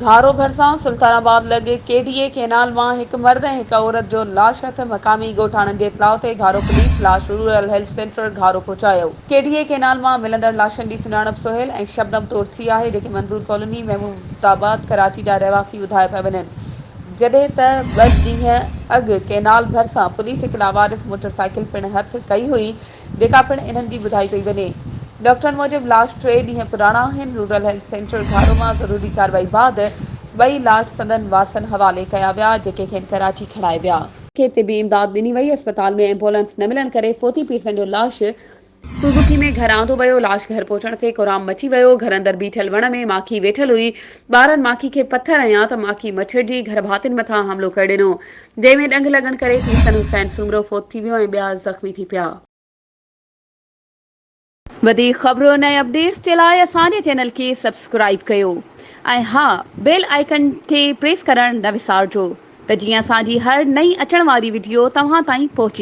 گهارو ڀرسان سلطان آباد لڳ ڪي ڊي اي ڪئنال مان هڪ مرد ۽ هڪ عورت جو لاش هٿ، مقامي ڳوٺاڻن جي اطلاع تي گهارو پوليس لاش رورل هيلٿ سينٽر گهارو پهچايو. ڪي ڊي اي ڪئنال مان ملندڙ لاشن جي سڃاڻپ سهيل ۽ شبنم طور ٿي آهي جيڪي منظور ڪالوني محمود آباد ڪراچي جا رهواسي ٻڌايا پيا وڃن جڏهن ته ٻه ڏينهن اڳ ڪئنال ڀرسان پوليس هڪ لاوارث موٽر سائيڪل پڻ هٿ ڪئي هئي جيڪا پڻ انهن جي ٻڌائي پئي وڃي. ڊاڪٽرن موجب لاش ٽي ڏينهن پراڻا آهن، رورل هيلٿ سينٽر گهارو مان ضروري ڪارروائي بعد ٻئي لاش سندن وارثن حوالي ڪيا ويا، جيڪي کين ڪراچي کڻائي ويا. کي طبي امداد ڏني وئي، اسپتال ۾ ايمبولنس نه ملڻ ڪري فوتي پيرسن جو لاش سوزوڪي ۾ گهر آندو ويو، لاش گهر پهچڻ تي ڪهرام مچي ويو، گهر اندر بيٺل وڻ ۾ ماکي ويٺل هئي، ٻارن ماکي کي پٿر هنيا ته ماکي مڇرجي گهر ڀاتين مٿان حملو ڪري ڏنو، جنهن ۾ ڏنگ لڳڻ ڪري پيرسن حسين سومرو فوت ٿي ويو ۽ ٻيا زخمي ٿي پيا. وڌيڪ خبرن ۽ اپڊيٽس جي لاء اسان جي چينل کي سبسڪرائيب ڪيو ۽ ها بيل آئيڪن کي پريس ڪرڻ نه وسارجو ته جيئن اسان جي هر نئين اچڻ واري وڊيو توهان تائين پهچي.